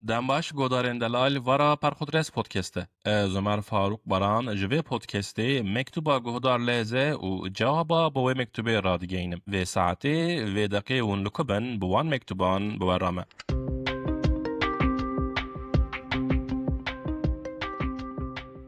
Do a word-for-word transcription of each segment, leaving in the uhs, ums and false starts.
Dem baş, guhdarên delal, vara Perxudres Podcast e. Ez Omer Faruk Baran ji vê podcastê mektuba guhdar leze û cewaba bo wê mektubê radigeynim. Vê saetê, vê deqê hûn li ku bin, bi wan mektuban bi we re me.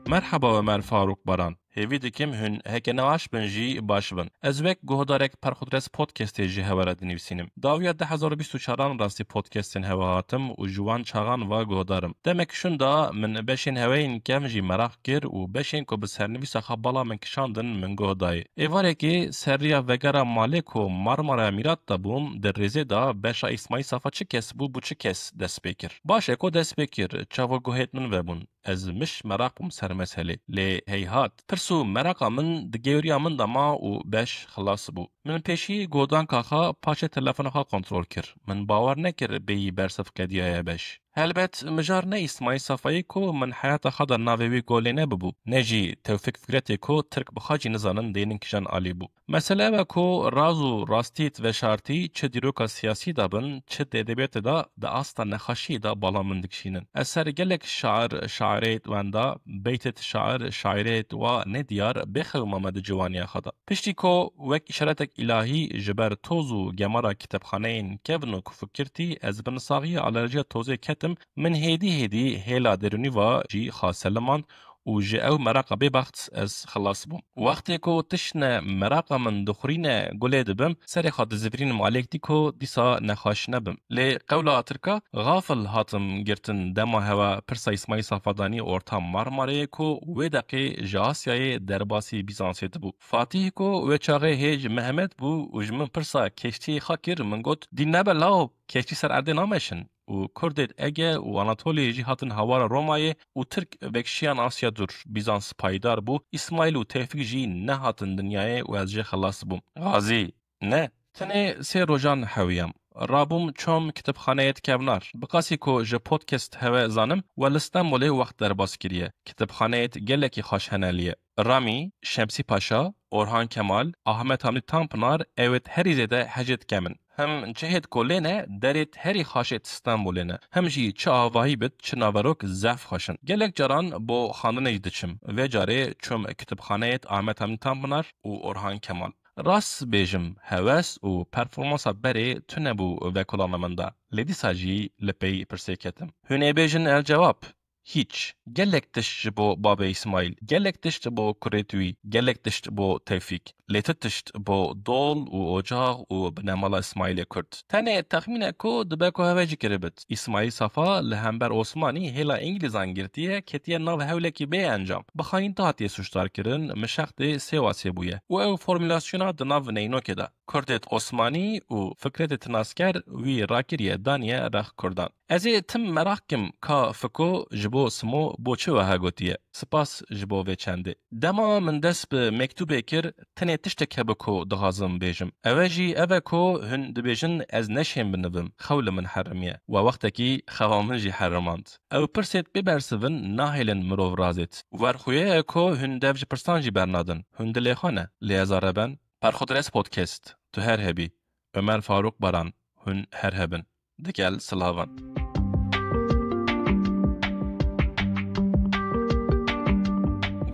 Merhaba Omer Faruk Baran. Hêvî dikim hûn heke ne baş bin jî baş bin. Ez wek guhdarek Perxudres Podcastê ji hewe re dinivîsînim. Dawiya du hezar û bîst û çaran rastî podcastên hewe hatim û ji wan çaxan ve guhdarim. Demek şûnda min beşên hewe yên kevn jî meraq kir û beşên ku bi sernivîsa xwe bala min kişandin min guh dayê. Êvarekê seriya vegera malê ku Marmaraya Mîrat de bûm, di rêzê de beşa Îsmaîl Safa çi kes bû, bû çi kes dest pê kir. Baş e ku dest pê kir, çawa guhêt min vebûn. Ez miş meraq bûm ser meselê. Lê heyhat, pirs û meraqa min di gewriya min de ma û beş xilas bû. Min pêşî godanka xwe paşê telefona xwe kontrol kir. Min bawer nekir bêyî bersiv qediyaye beş. Helbet mijar ne Îsmaîl Safayî ku min heyata xwe de navê wî golê nebibû, ne jî Tewfîk Fikretê ku Tirk bi xwe jî nizanin dênin kîjan alî bû. Mesele ew e ku raz û rastî di veşartî çi dîroka siyasî de bin, çi di edebiyatê de di asta nexweşiyê de bala min dikişînin. Ez ser gelek şair, şairêt wenda, beytêt şair, şairêt wa nediyar bêxew mame di ciwaniya xwe de. Piştî ku wek îşaretek îlahî ji ber toz û gemara kitêbxaneyên kevn û kufukirtî ez bi nisaxiya alerjiya tozê ketim, min hêdî hêdî hêla derûnî va jî xwe selimand û ji ew meraqa bêbext ez xilas bûm. Wextê ku tiştne meraqa min dixurîne gulê dibim, serê xwe dizivirînim alêk dî ku dîsa nexweş nebim. Lê qewla Tirka, xafil hatim girtin dema hewe pirsa Îsmaîl Safadanî orta Marmareyê ku wê deqê ji Asyayê derbasî Bîzansê dibû. Fatîh ku wê çaxê hêj Mehmet bû û ji min pirsa keştiyê xwe kir, min got, dî nebe law, keştî ser erdê nameşin. Û Kurdêt Ege û Anatoliyê jî hatin hawara Romayê û Tirk vekşiyan Asya dûr. Bîzans payîdar bû, Îsmaîl û Tewfîk jî nehatin dinyayê û ez jê xilas bûm. Xazî, ne. Tenê sê rojan hewiyam. Rabûm çom kitêbxaneyêt kevnar. Bi qasî ku ji podcast hewe zanim, we li Stenbolê wext derbas kiriye. Kitêbxaneyêt gelekî xweş hene liyê. Ramî, Şemsî Paşa, Orhan Kemal, Ahmet Hamdî Tanpınar, ewêt herî zêde hecêt kemin. Hem cihêt ku lê ne, derêt herî xaşêt Stenbolê ne. Hem jî çi avahî bit, çi naverok zehf xweş in. Gelek caran bo xandinê jî diçim. Vê carê çûm kitêbxaneyêt Ahmet Hamdî Tanpınar û Orhan Kemal. Rast bêjim, hewes û performansa berê tune bû vekolana min de. Lê dîsa jî li pey pirsê ketim. Hûn ê bêjin el cewab. Hîç. Gelek tişt ji bo babê Îsmaîl, gelek tişt bo kurêt wî, gelek tişt bo Tewfîk. Lê ti tişt bo dol û ocax û binemala Îsmaîlê Kurd. Tenê texmînek ku dibe ku heve jî kiribit. Îsmaîl Safa li hember Osmanî hêla Îngilîzan girtiye, ketiye nav hewlekî bê encam. Bi xayîntî hatiye sûcdar kirin, mişextê Sêwasê bûye. Û ew formulasyona di nav neynokê de. Kurdêt Osmanî û Fikretê Tinasker wî rakiriye daniye rex Kurdan. Ez ê tim meraq kim ka Fiko ji bo Simo bo çi wiha gotiye. Spas ji bo vê çendê. Dema min dest bi mektûbê kir, tenê tiştek hebû ku dixwazim bêjim. Ew e jî ev e ku hûn dibêjin ez neşêm binivim, xew li min herimiye. We wextekî xewa min jî herimand. Ew pirsêt bê bersivin nahêlin mirov razêt. Werxweyê ye ku hûn dev ji pirsan jî bernadin. Hûn dilê xwe ne. Lê ez areben. Perxudres Podcast. Tu her hebî. Omer Faruk Baran. Hûn her hebin. Digel silavan.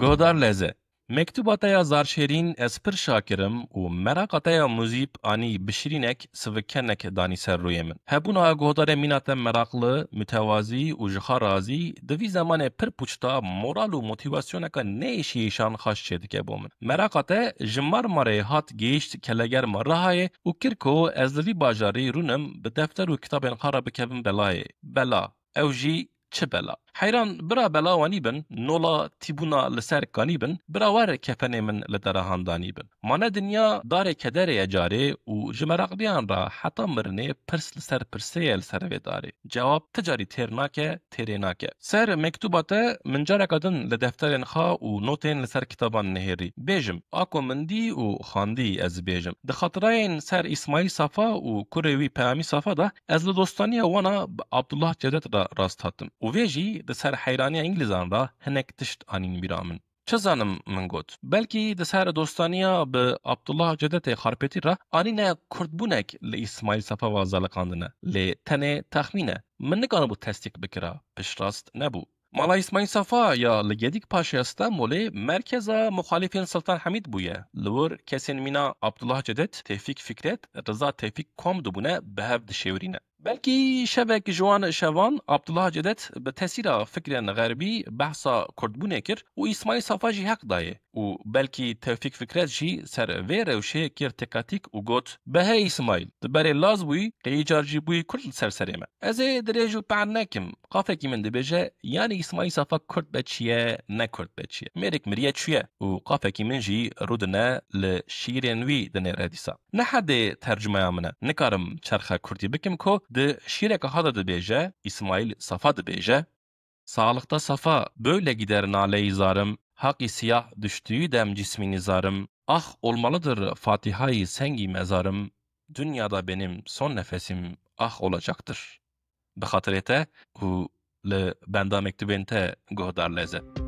Guhdar leze. Mektuba te ya zarşêrîn ez pir şakir im û meraqa te ya muzîb anî bişirînek, sivikenek danî ser rûyê min. Hebûna guhdarê mîna te meraqli, mutewazî û ji xwe razî, di vî zemanê pir pûç de moral û motîvasyoneka neêşî-êşan xweş çêdike bo min. Meraqa te ji Marmarayê hat gihîşt Kelegerma Rihayê û kir ku ez li vî bajarî rûnim bi defter û kitabên xwe re bikevim belayê. Bela. Ew jî çi bela? Heyran bira bela wanî bin, nola tîbûna li ser kanî bin, bira wer kefenê min li derahan danî bin. Ma ne dinya darê kederê ye carê û ji meraqliyan re heta mirinê pirs li ser pirsê ye li ser vê darê. Cewab ti carî têr nake, têrê nake. Ser mektûba te min careka din li defterên xwe û notên li ser kitaban nihêrî. Bêjim, a ku min dî û xwendî ez bêjim. Di xatirayên ser Îsmaîl Safa û kurê wî Peyamî Safa de ez li dostaniya wana bi Abdullah Cevdet re rast hatim. Û vê jî di ser heyraniya Îngilîzan re hinek tişt anîn bîra min. Çi zanim min got. Belkî di ser dostaniya bi Abdullah Cedetê Xarpêtî re anîne kurdbûnek li Îsmaîl Safa ve zaliqandine. Lê tenê texmîn e. Min nikaribû tesdîq bikira. Piştrast nebû. Mala Îsmaîl Safa ya li Gedîk Paşa ya Stenbolê merkeza muxalîfên Siltan Hemîd bûye. Li wir kesên mîna Abdullah Cedet, Tevfîk Fikret, Riza Tevfîk kom dibûne bi hev dişêwirîne. Belkî şevek ji wan şevan Abdullah Cedet bi tesîra fikrên xerbî behsa kurdbûnê kir û Îsmaîl Safa jî heq dayê û belkî Tevfîk Fikret jî ser vê rewşê kir têkatîk û got, Behê Îsmaîl, tu berê Laz bûyî, qey îcar jî bûyî kurd li ser serê me. Ez ê dirêj û peh nekim. Qafekî min dibêje, yanî Îsmaîl Safa kurd be çi ye, ne kurd be çi ye. Mêrik miriye çûye û qafekî min jî rûdine li şîrên wî dinêre dîsa. Ne hedê tercumeya min e. Nikarim çerxe kurdî bikim ku di şîreke ha de dibêje, Îsmaîl Safa dibêje, Sağlıkta Safa böyle gider naleyi zarım, haki siyah düştüğü dem cismini zarım, ah olmalıdır Fatihayı sengi mezarım, dünyada benim son nefesim ah olacaktır. Bi xatirê te û li benda mektubên te guhdar leze.